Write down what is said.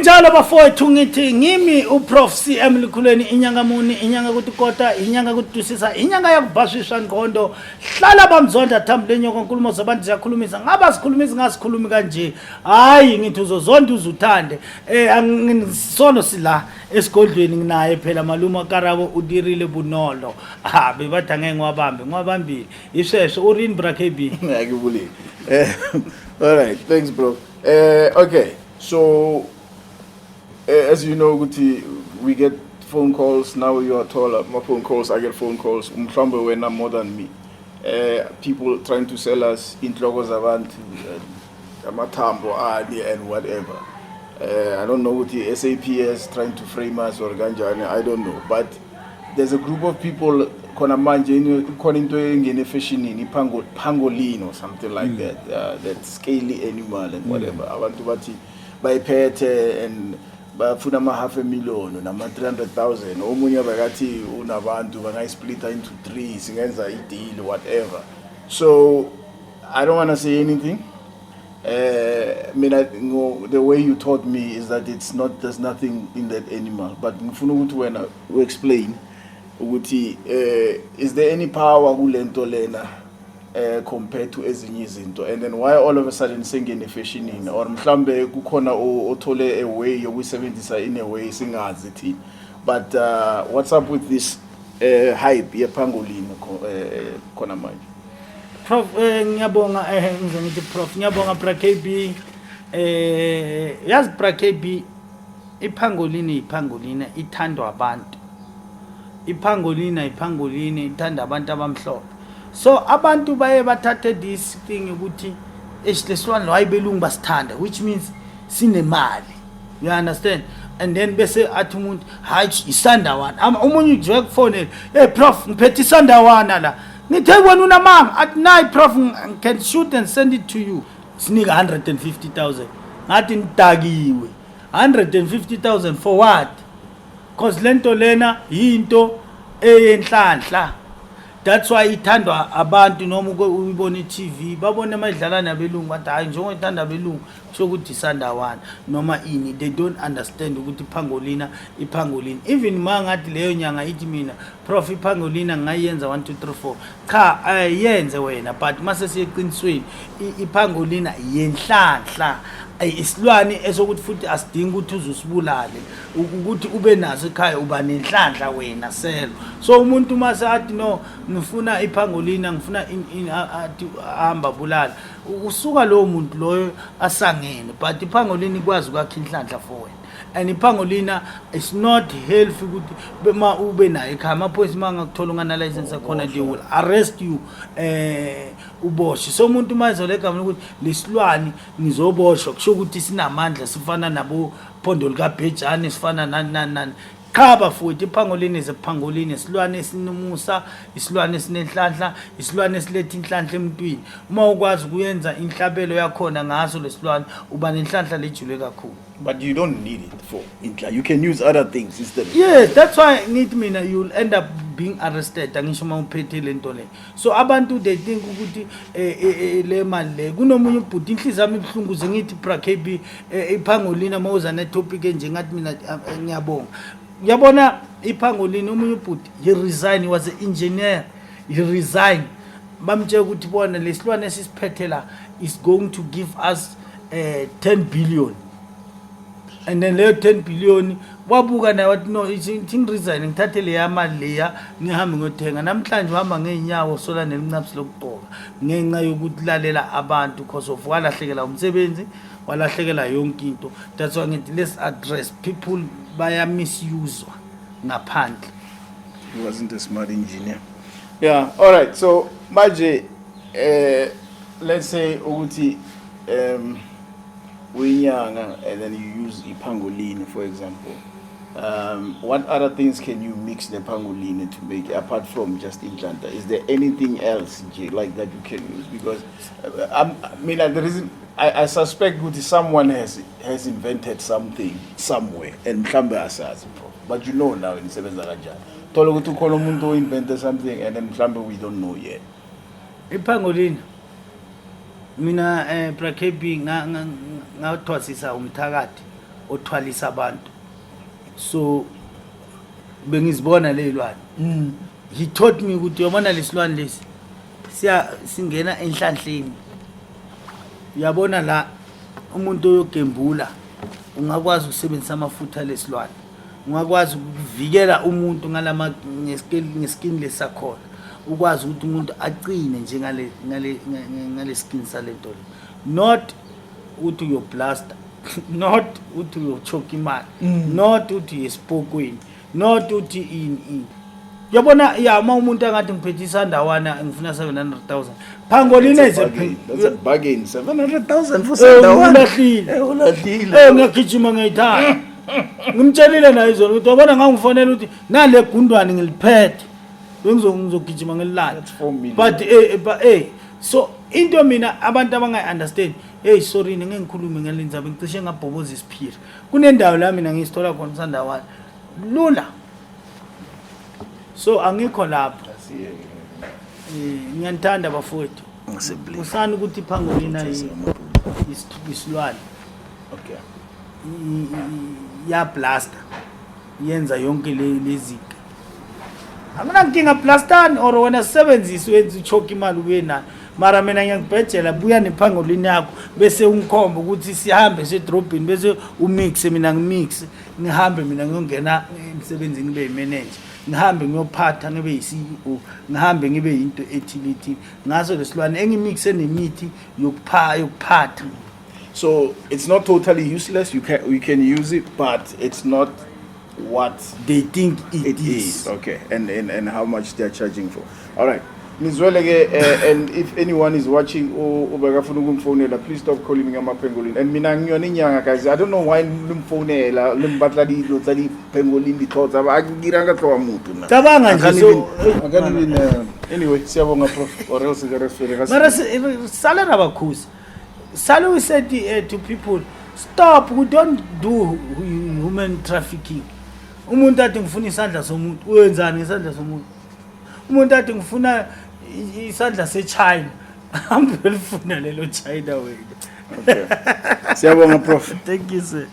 Injalo bafowethu, ngithi ngimi uProf CM Likhuleni, inyanga muni, inyanga kuthi kota, inyanga kutusisa, inyanga yakubhashisha ngqondo. Hlala bamzonda thambo lenyoko, nkulumo zabantu ziyakhulumisa. Ngaba sikhulumisa ngasikhulumi kanje. Hayi, ngithi uzozonda uzuthande. Angisono sila esigodlweni, nginaye phela malume Karabo udirile bunolo. Ha, bebathi angeke ngiwabambe, ngiwabambile. Isheshe urini, bra KB? Ngiyakubulile. All right, thanks, bro. Okay, so as you know ukuthi we get phone calls now. You are taller, my phone calls, I get phone calls. Mhlawumbe wena more than me. People trying to sell us inhloko zabantu, amathambo ani and whatever. I don't know ukuthi SAPS trying to frame us or kanjani, I don't know. But there's a group of people khona manje, khona into engene efashionini, pangolin or something like that, that scaly animal and whatever. Abantu bathi bayiphethe and bafuna ama half a million nama 300,000. Omunye bekathi unabantu bangayisplita into three, singenza i-deal, whatever. So I don't want to say anything. Mina the way you taught me is that it's not, there's nothing in that animal, but ngifuna ukuthi wena u-explain ukuthi is there any power kulento lena compared to ezinye izinto, and then why all of a sudden sengene fashionini, or mhlambe kukhona othole a way yokuyisebenzisa in a way singazi thina? But what's up with this hype yepangolin khona manje? Prof, ngiyabonga, ngize ngithi Prof, ngiyabonga bra KB. Yazi bra KB, ipangolini, ipangolini ithandwa abantu. Ipangolini, ipangolini ithanda abantu abamhlophe. So abantu baye bathathe this thing ukuthi eish, lesilwane lo, hayi, belungu basithanda, which means sinemali, you understand? And then bese athi umuntu, hayi, isandawana. Omunye nje kufonela, "Hey Prof, ngiphethe isandawana la." Ngithe, "Wena unamanga." Athi, "Nayi Prof, can shoot and send it to you." Sinika 150,000. Ngathi nidakiwe. 150,000 for what? 'Cause lento lena yinto eyenhlanhla, that's why ithandwa abantu. Noma uyibona i-TV, babone amadlala nabelungu, bathi, "Hayi, njengoba ithanda abelungu, kusho ukuthi isandawana noma ini." They don't understand ukuthi ipangolina, ipangolina, even ma ngathi leyo nyanga ithi, "Mina Prof, ipangolina ngingayenza 1 2 3 4," cha, ayenze wena. But mase siyeqinisweni, ipangolina yenhlanhla. Isilwane esokuthi futhi asidingi ukuthi uze usibulale ukuthi ube naso ekhaya, uba nenhlanhla wena selo. So umuntu mase athi, "No, ngifuna ipangolina, ngifuna athi hamba bulala," usuka lowo muntu loyo asangene. But ipangolina ikwazi ukwakha inhlanhla for wena, and ipangolina is not healthy ukuthi ma ube nayo ekhaya. Amaphoyisa uma angakuthola ungana-license akhona, they will arrest you, uboshwe. So umuntu uma ezole egama lokuthi lesilwane ngizoboshwa, kusho ukuthi sinamandla, sifana nabo phondo likabhejane, sifana nani nani nani. Cha bafowethu, ipangolini is ipangolini, isilwane esinomusa, isilwane esinenhlanhla, isilwane esiletha inhlanhla emntwini. Uma ukwazi ukuyenza inhlabelo yakhona ngaso lesilwane, uba nenhlanhla lejule kakhulu. But you don't need it for inhla. You can use other things instead of Yes, that's why ngithi mina you'll end up being arrested, angisho, uma uphethe le nto le. So abantu, they think ukuthi le mali le. Kunomunye ubhuti, inhliziyo yami ibuhlungu, ze ngithi, bra KB, ipangolina, uma uza netopic enje, ngathi mina ngiyabonga. Uyabona ipangolini, omunye ubhuti, he resign, he was an engineer, he resign. Bamtshela ukuthi bona lesilwane esisiphethe la is going to give us 10 billion, and then leyo 10 billion wabuka naye wathi, "No, ithi ngiresign, ngithathe leya mali leya, ngihambe ngiyothenga." Namhlanje uhamba ngey'nyawo, sola nelincapsi lokugqoka ngenxa yokulalela abantu, 'cause of walahlekela umsebenzi, walahlekela yonke into. That's why ngithi let's address people, bayamisuswa ngaphandle. He wasn't a smart engineer. Yeah, all right. So manje let's say ukuthi uyinyanga and then you use ipangolini, for example. What other things can you mix the pangolini to make apart from just inhlanhla? Is there anything else nje like that you can use? Because I mean, the reason I suspect ukuthi someone has invented something somewhere and mhlambe asazi, bro. But you know now nisebenza kanjani. Thola ukuthi ukhona umuntu o-invented something and then mhlambe we don't know yet. Ipangolini, mina, bra KB, ngathwasisa umthakathi. Othwalisa abantu, so bengizibona ley'lwane. He taught me ukuthi uyabona lesilwane lesi siya singena enhlanhleni, uyabona la umuntu oyogembula, ungakwazi ukusebenzisa amafutha lesilwane, ungakwazi ukuvikela umuntu ngalama ngeskin lesakhona, ukwazi ukuthi umuntu acine njengale ngale skin salento le, not uthi uyoblasta, not uthi uyochoka imali, not uthi uyesipokweni, not uthi ini ini, uyabona ya. Uma umuntu angathi ngiphethe isandawana, ngifuna 700,000, pangolin. That's a bargain. That's a bargain. 700,000 for sandawana. Ulahlile. Ulahlile. Ngiyagijima, ngiyayithanda. Ngimtshelile naye izolo ukuthi wabona, ngangifonela ukuthi nale gundwane ngiliphethe, bengizogijima ngililale. That's 4 million. But so into mina abantu abangayi-understand, hey, sorry, ngeke ngikhulume ngale ndzaba, ngicishe ngabhoboza isiphira. Kunendawo la mina ngiyisithola khona sandawana lula, so angikho lapho. Ngiyanithanda bafowethu. Ngisebli. Usani ukuthi ipangolina isilwane. Iyablasta, yenza yonke le lezinto, akunankinga, blastani or wena sisebenzise, wenze uchoke imali ubuye nayo, mara mina ngiyakubhejela, buya nepangolini yakho bese ungikhomba ukuthi sihambe sedrobheni, bese umixe, mina ngimixe, ngihambe mina ngiyongena emsebenzini, ngibe yimanager, ngihambe ngiyophatha, ngibe yi-CEO, ngihambe ngibe yinto ethile ethile ngaso lesilwane engimixe nemithi yokuphatha. So it's not totally useless. You can use it, but it's not what they think it, it is. Is. Okay. And how much they're charging for. All right. Nizwele ke, and if anyone is watching obekafuna ukumfonela, please stop calling me ngama-pangolin. And mina ngiyona inyanga, guys. I don't know why nimfonela nimbatla dilo tsa di-pangolin, ditlhogo tsa ba ke dira ka tloga motho nna. Cabanga I nje, can't so I can't even, anyway, siyabonga, Prof, or else ke re swere ka Mara sale rabakhusi sale, we said to people, stop, we don't do human trafficking. Umuntu athi ngifuna isandla somuntu, uyenzani ngesandla somuntu? Umuntu athi ngifuna isandla sechina, hambe lifuna lelo china wena. Okay. Siyabonga, Prof. Thank you, sir.